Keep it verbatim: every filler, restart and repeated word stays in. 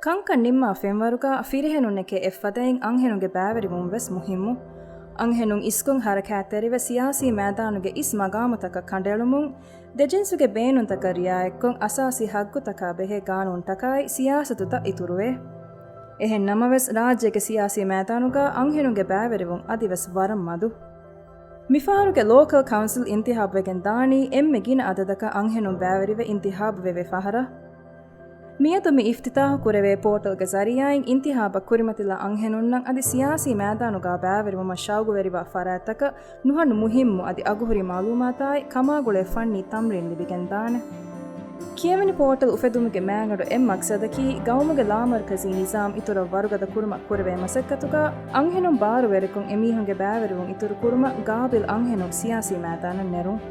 ކަންކަން ނިންމާ ފެންވަރުގަ ފިރިހެނުންނެކޭ އެއްފަދައިން އަންހެނުންގެ ބައިވެރިވުން ވެސް މުހިއްމު. އަންހެނުން އިސްކޮށް ހަރަކާތްތެރިވެ ސިޔާސީ މައިދާނުގެ އިސް މަގާމުތަކަށް ކަނޑައެޅުމުން، ދެޖިންސުގެ ބޭނުންތަކަށް ރިއާޔަތްކޮށް އަސާސީ ހައްގުތަކާ ބެހޭ ގާނޫނުތަކާއި ސިޔާސަތުތައް އިތުރުވޭ. އެހެން ނަމަވެސް، ރާއްޖޭގެ ސިޔާސީ މައިދާނުގަ އަންހެނުންގެ ބައިވެރިވުން އަދިވެސް ވަރަށް މަދު. މިފަހަރުގެ ލޯކަލް ކައުންސިލް އިންތިހާބުވެގެން ދާނީ އެންމެ ގިނަ އަދަދަކަށް އަންހެނުން ބައިވެރިވެ އިންތިހާބުވެވޭ ފަހަރަށް. މިއަދު މި އިފްތިތާހު ކުރެވޭ ޕޯޓަލްގެ ޒަރީއާއިން އިންތިހާބަށް ކުރިމަތިލާ އަންހެނުންނަށް އަދި ސިޔާސީ މައިދާނުގަ ބައިވެރިވުމަށް ޝައުގުވެރިވާ ފަރާތްތަކަށް ނުހަނު މުހިއްމު އަދި އަގުހުރި މައުލޫމާތާއި ކަމާގުޅޭ ފަންނީ ތަމްރީން ލިބިގެންދާނެ. ކިޔެވެނި ޕޯޓަލް އުފެދުމުގެ މާގަނޑު އެއް މަޤްޞަދަކީ، ގައުމުގެ ލާމަރުކަޒީ ނިޒާމް އިތުރަށް ވަރުގަދަ ކުރުމަށް ކުރެވޭ މަސައްކަތުގަ އަންހެނުން ބާރުވެރިކޮށް އެމީހުންގެ ބައިވެރިވުން އިތުރު ކުރުމަށް ގާބިލް އަންހެނުން ސިޔާސީ މައިދާނަށް ނެރުން.